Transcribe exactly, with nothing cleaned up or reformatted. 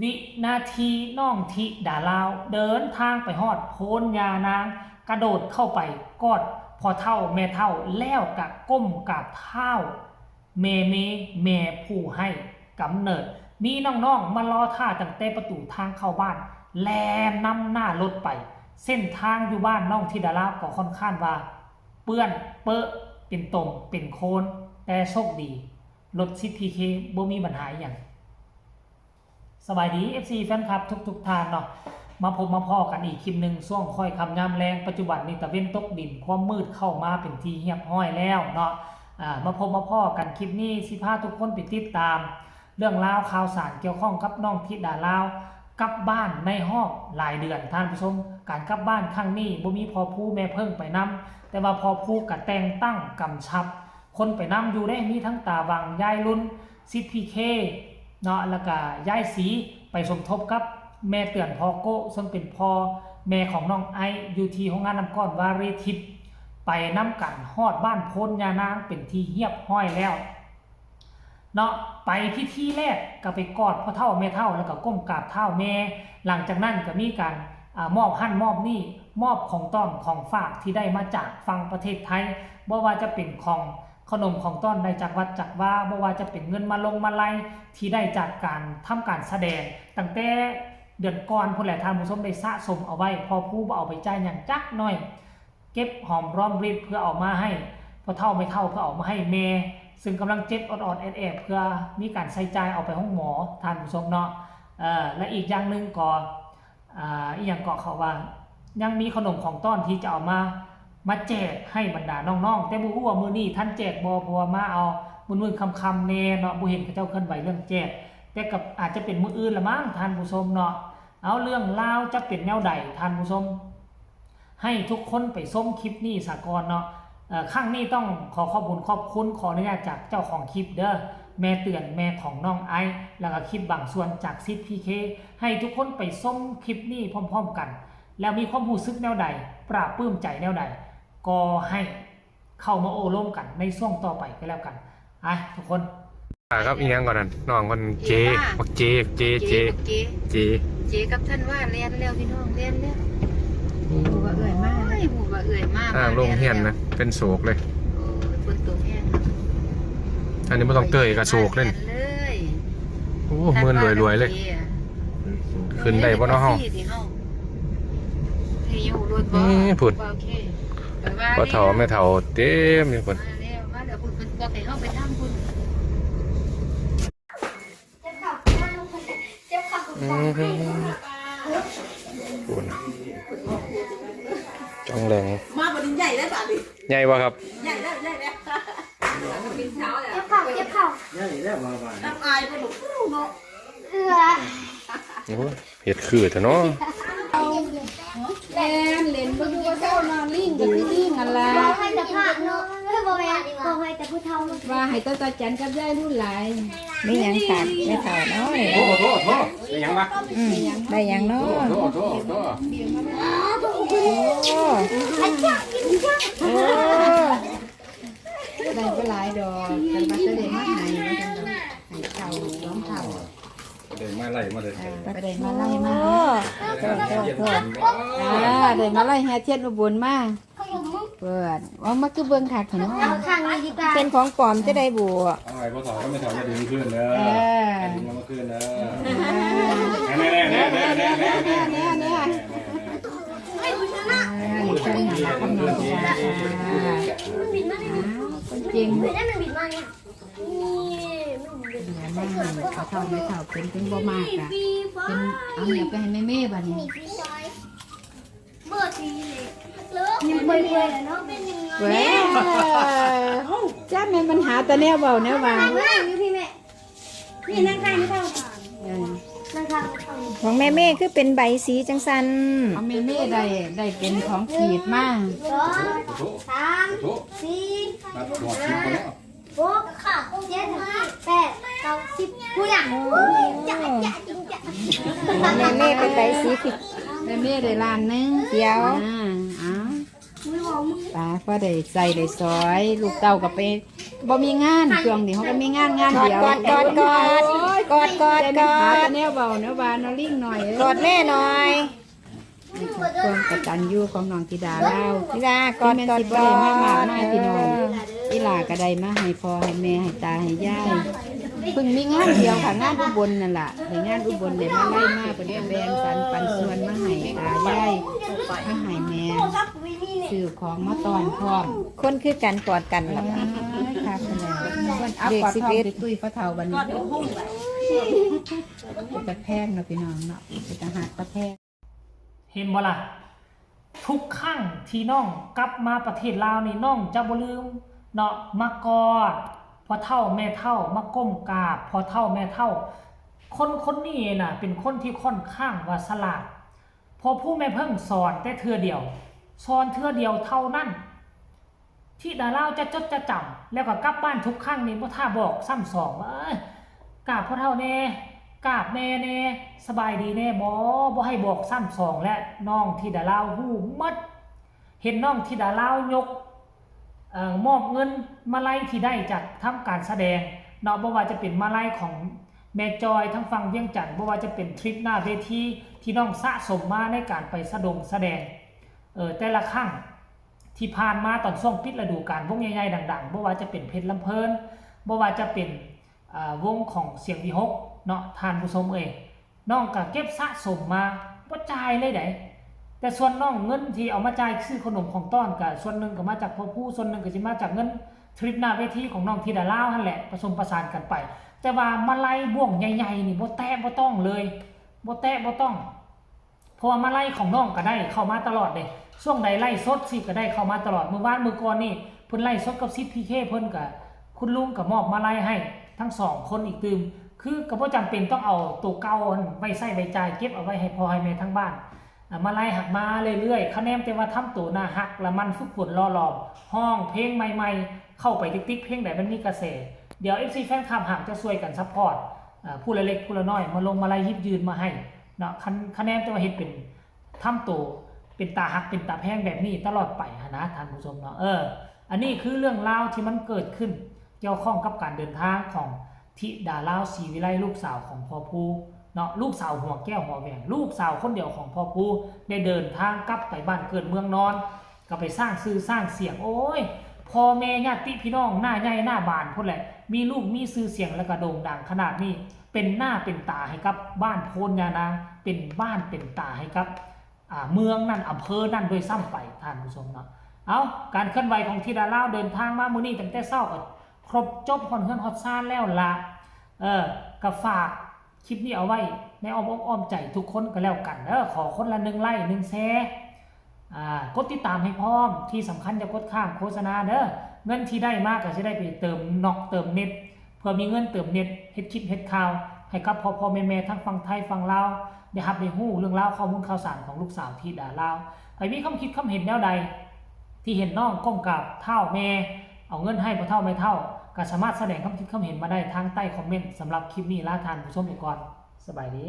วินาทีน้องธิดาลาวเดินทางไปฮอดโพนยานาง กระโดดเข้าไปกอดพ่อเฒ่าแม่เฒ่า แล้วกะก้มกราบเท้าแม่เม แม่ผู้ให้กำเนิด มีน้องๆมารอท่าตั้งแต่ประตูทางเข้าบ้าน แล่นนำหน้ารถไป เส้นทางอยู่บ้านน้องธิดาลาวก็ค่อนข้างว่าเปื้อนเปอะเป็นตมเป็นโคลน แต่โชคดีรถสิบพีเคบ่มีปัญหาอหย่าง สบายดี เอฟซี แฟนคลับทุกๆท่านเนาะ มาพบมาพ้อกันอีกคลิปหนึ่งช่วงค่อยค่ำยามแลง ปัจจุบันนี้ตะเว็นตกดิน ความมืดเข้ามาเป็นที่เรียบร้อยแล้วเนาะ อ่า มาพบมาพ้อกันคลิปนี้สิพาทุกคนไปติดตาม เรื่องราวข่าวสารเกี่ยวข้องกับน้องธิดาลาวกลับบ้านในรอบหลายเดือน ท่านผู้ชม การกลับบ้านครั้งนี้บ่มีพ่อผู้แม่เพิ่งไปนำ แต่ว่าพ่อผู้กะแต่งตั้งกำชับ คนไปนำอยู่เด้ มีทั้งตาหว่าง ยายลุน สิทธิ์พีเค เนาะ แล้วกะยายศรีไปสมทบกับแม่เตือนพ่อโก้ ซึ่งเป็นพ่อแม่ของน้องไอซ์ อยู่ที่โรงงานน้ำก้อนวารีทิพย์ ไปนำกันฮอดบ้านโพนยานางเป็นที่เรียบร้อยแล้ว เนาะ ไปพิธีแรกก็ไปกอดพ่อเฒ่าแม่เฒ่า แล้วก็ก้มกราบเท้าแม่ หลังจากนั้นก็มีการ อ่า มอบหั่นมอบนี่ มอบของต้อนของฝากที่ได้มาจากฝั่งประเทศไทย บ่ว่าจะเป็นของขนมของต้อนได้จากวัดจากวา บ่ว่าจะเป็นเงินมาลงมาลัยที่ได้จากการทำการแสดง ตั้งแต่เดือนก่อนพู้นแหละ ท่านผู้ชมได้สะสมเอาไว้ พ่อผู้บ่เอาไปจ่ายหยังจักหน่อย เก็บหอมรอมริบเพื่อเอามาให้พ่อเฒ่าแม่เฒ่า เพื่อเอามาให้แม่ ซึ่งกำลังเจ็บออดๆแอดๆ เพื่อมีการใช้จ่ายเอาไปโรงหมอ ท่านผู้ชมเนาะ เอ่อ และอีกอย่างหนึ่งก็ อ่า อีหยังเกาะเขาว่า ยังมีขนมของต้อนที่จะเอามา มาแจกให้บรรดาน้องๆ แต่บ่ฮู้ว่ามื้อนี้ทันแจกบ่ เพราะว่ามาเอามื้อๆค่ำๆแน่เนาะ บ่เห็นเขาเจ้าเคลื่อนไหวเรื่องแจก แต่ก็อาจจะเป็นมื้ออื่นละมั้ง ท่านผู้ชมเนาะ เอา เรื่องราวจะเป็นแนวใด ท่านผู้ชม ให้ทุกคนไปชมคลิปนี้ซะก่อนเนาะ เอ่อ ครั้งนี้ต้องขอขอบคุณขอบคุณ ขออนุญาตจากเจ้าของคลิปเด้อ แม่เตือน แม่ของน้องไอซ์ แล้วก็คลิปบางส่วนจากสิทธิ์พีเค ให้ทุกคนไปชมคลิปนี้พร้อมๆกัน แล้วมีความรู้สึกแนวใด ปลาบปลื้มใจแนวใด ก็ให้เข้ามาโอ้ร่วมกันในช่วงต่อไปก็แล้วกัน อ่ะ ทุกคน อ่าครับ อีหยังก่อนนั่น น้องคนเจ เจป้า บักเจ เจ เจ เจ บักเจ เจ เจกับธันวาแล่นแล้วพี่น้อง แล่นแล้ว ฮู้ว่าเอื้อยมา โอ้ย ฮู้ว่าเอื้อยมา ทางโรงเรียนนะ มาแล่นแล้ว เป็นโศกเลย โอ้ย ฝนตกแฮง อันนี้บ่ต้องเตยกะโศกเลย แล่นเลย โอ้ มื่นรวยๆเลย ธันวากับเจอะ ขึ้นได้บ่เนาะเฮา แท็กซี่สิเฮา นี่อยู่รถบ่ นี่พุ้น โอเค ไปว่า พ่อเฒ่าแม่เฒ่าเต็มอยู่พุ้น มาแล้ว มาแล้วพุ้น เพิ่นบอกให้เฮาไปทางพุ้น อืม พุ้น จ้องแหลง มาบัดนี้ใหญ่แล้วบาดนี้ ใหญ่บ่ครับ ใหญ่แล้ว ใหญ่แล้ว เจ็บเข่า เจ็บเข่า ใหญ่แล้วมาบาดนี้ น้ำอายบ่ลูกเนาะ เอื้อ โอ้ย เฮ็ดคือแท้เนาะ แล่นเล่นบ่อยู่บ่เซาเนาะ ลิงก็คือลิงนั่นล่ะ บอกให้แต่พระเนาะ เอ้ย บ่แม่น บอกให้แต่ผู้เฒ่า ว่าให้ตาตาจันกับยายรุ่นหลาย มีหยังฝากแม่เฒ่าเนาะนี่ โอ้โห โทษ โทษ ได้หยังวะ อืม ได้หยังเนาะ โทษ โทษ โทษ โทษ โอ้ โอ้ ได้บ่หลายดอก แต่ว่าจะได้มาให้ ให้เฒ่า สองเฒ่า ได้มาไล่มาเลย เออ ไปได้มาไล่มา โอ้ โทษ โทษ โทษ อ่า ได้มาไล่แห่เทียนอุบลมา เปิด เอามาคือเบิ่งคักแท้เนาะ เอาข้างนี้ดีกว่า เป็นของปลอมจะได้บุ เอาไว้พ่อเฒ่าก็ไม่เฒ่าจะดึงขึ้นเด้อ เออ ดึงมาขึ้นเด้อ แน่ๆๆๆๆๆๆๆๆ เออ เก่ง มันบินมาเนี่ย นี่ มันบิน เดี๋ยวมาให้เขาเฒ่าไม่เฒ่าเป็น เป็นบ่มากอะ เป็น เอาเนี่ยไปให้แม่ๆบัดนี้ เบอร์สี่เลย ยังเปื่อยๆเลยเนาะ เป็นยังไง เว้ย จ้าแม่มันหาแต่แนวเว้าแนวว่า นั่งอยู่พี่แม่ นี่นั่งข้างไม่เท่า เออ นั่งข้างไม่เท่า ของแม่เมย์คือเป็นใบสีจังสัน ของแม่เมย์ได้ ได้เป็นของขีดมา สอง สาม สี่ ห้า หก เจ็ด แปด เก้า สิบ ผู้หลัง โอ้ จะ จะ จะ จะ แม่เมย์เป็นใบสีผิด แม่เมย์ได้ล้านหนึ่ง เดี๋ยว อ่า เอา ตาพอได้ใส่ได้สอย ลูกเต้าก็ไป บ่มีงาน ช่วงนี้เขาก็มีงานงานเดียว กอดกอดกอด กอดกอด แต่ ก แม่ อ หา ด แต่แนวเบาแนวบานเนาะ ลิงหน่อยเอ้ย กอดแม่หน่อย ความกตัญญูของน้องธิดาลาว ธิดากอดกอด ที่แม่นสิบ่ได้มามากมายพี่น้อง อีหล่าก็ได้มาให้พ่อให้แม่ให้ตาให้ยายเพิ่งมีงานเดียวค่ะ งานอุบลนั่นล่ะในงานอุบลได้มาไล่มาก็ได้แบ่งสรรปันส่วนมาให้ตายายมาให้แม่ซื้อของมาต้อนพร้อม คนคือกันกอดกันล่ะ ค่ะคุณแม่ เลขสิบเอ็ด ตุ้ยพ่อเฒ่าบัดนี้เป็นตาแพงเนาะพี่น้องเนาะเป็นตาหักตาแพง เห็นบ่ล่ะ ทุกครั้งที่น้องกลับมาประเทศลาวนี่น้องจะบ่ลืมเนาะ มากอดพ่อเฒ่าแม่เฒ่า มาก้มกราบพ่อเฒ่าแม่เฒ่า คนคนนี้น่ะเป็นคนที่ค่อนข้างว่าฉลาด พอผู้แม่เพิ่งสอนแต่เทื่อเดียว สอนเทื่อเดียวเท่านั้น ที่ดาลาวจะจดจะจำแล้วก็กลับบ้านทุกครั้งนี่บ่ท่าบอกซ้ำสองว่า เอ้ย กราบพ่อเฒ่าแน่ กราบแม่แน่ สบายดีแน่ บ่ บ่ให้บอกซ้ำสอง และน้องที่ดาลาวฮู้หมด เห็นน้องที่ดาลาวยกเอ่อมอบเงินมาลัยที่ได้จากทำการแสดงเนาะ บ่ว่าจะเป็นมาลัยของแม่จอยทางฝั่งเวียงจันทน์ บ่ว่าจะเป็นทริปหน้าเวทีที่น้องสะสมมาในการไปแสดงแสดง เออ แต่ละครั้งที่ผ่านมาตอนช่วงปิดฤดูกาลวงใหญ่ๆดังๆ บ่ว่าจะเป็นเพชรลำเพลิน บ่ว่าจะเป็นอ่าวงของเสียงวิหกเนาะ ท่านผู้ชมเอ้ย น้องก็เก็บสะสมมาบ่จ่ายเลยได๋ แต่ส่วนน้องเงินที่เอามาจ่ายซื้อขนมของต้อนก็ส่วนหนึ่งก็มาจากพ่อผู้ ส่วนหนึ่งก็สิมาจากเงินทริปหน้าเวทีของน้องธิดาลาวหั่นแหละ ผสมประสานกันไป แต่ว่ามาลัยบ่วงใหญ่ๆนี่บ่แตะบ่ต้องเลย บ่แตะบ่ต้อง เพราะว่ามาลัยของน้องก็ได้เข้ามาตลอดเด้ ช่วงใดไลฟ์สดสิก็ได้เข้ามาตลอด มื้อวานมื้อก่อนนี่เพิ่นไลฟ์สดกับสิทธิ์พีเค เพิ่นก็ คุณลุงก็มอบมาลัยให้ทั้งสองคนอีกตื่ม คือก็บ่จำเป็นต้องเอาตัวเก่าหั่นไว้ใช้ไว้จ่าย เก็บเอาไว้ให้พ่อให้แม่ทางบ้าน อ่า มาลัยหักมาเรื่อยๆ คะแนนแต่ว่าทำตัวน่าฮัก และมันฝึกฝนหล่อหลอม ฮ้องเพลงใหม่ๆ เข้าไปติ๊กๆ เพลงใดมันมีกระแส เดี๋ยว เอฟซี แฟนคลับหากจะช่วยกันซัพพอร์ต อ่า ผู้ละเล็กผู้ละน้อย มาลงมาลัยหยิบยื่นมาให้เนาะ คะ- คะแนนแต่ว่าเฮ็ดเป็น ทำตัวเป็นตาฮักเป็นตาแพงแบบนี้ตลอดไปหั้นนะท่านผู้ชมเนาะ เออ อันนี้คือเรื่องราวที่มันเกิดขึ้นเกี่ยวข้องกับการเดินทางของธิดาลาวศรีวิไล ลูกสาวของพ่อผู้เนาะ ลูกสาวหัวแก้วหัวแหวน ลูกสาวคนเดียวของพ่อผู้ ได้เดินทางกลับไปบ้านเกิดเมืองนอน ก็ไปสร้างชื่อสร้างเสียง โอ้ย พ่อแม่ญาติพี่น้องหน้าใหญ่หน้าบานพุ้นแหละ มีลูกมีชื่อเสียงแล้วก็โด่งดังขนาดนี้ เป็นหน้าเป็นตาให้กับบ้านโพนยานาง เป็นบ้านเป็นตาให้กับ อ่า เมืองนั่นอำเภอนั่นด้วยซ้ำไปท่านผู้ชมเนาะ เอา การเคลื่อนไหวของธิดาลาวเดินทางมามื้อนี้ตั้งแต่เช้าก็ครบจบฮอดเฮือนฮอดซานแล้วละ เออ ก็ฝากคลิปนี้เอาไว้ในอ้อมอกอ้อมใจทุกคนก็แล้วกันเด้อ ขอคนละหนึ่งไลค์หนึ่งแชร์ อ่า กดติดตามให้พร้อม ที่สำคัญอย่ากดข้ามโฆษณาเด้อ เงินที่ได้มาก็สิได้ไปเติมน็อกเติมเน็ต เพื่อมีเงินเติมเน็ต เฮ็ดคลิปเฮ็ดข่าว ให้กับพ่อพ่อแม่แม่ทั้งฝั่งไทยฝั่งลาว ได้รับได้ฮู้เรื่องราวข้อมูลข่าวสารของลูกสาวธิดาลาว ใผมีความคิดความเห็นแนวใด ที่เห็นน้องก้มกราบเท้าแม่ เอาเงินให้พ่อเฒ่าแม่เฒ่า ก็สามารถแสดงความคิดความเห็นมาได้ทางใต้คอมเมนต์ สำหรับคลิปนี้ลาท่านผู้ชมไปก่อน สบายดี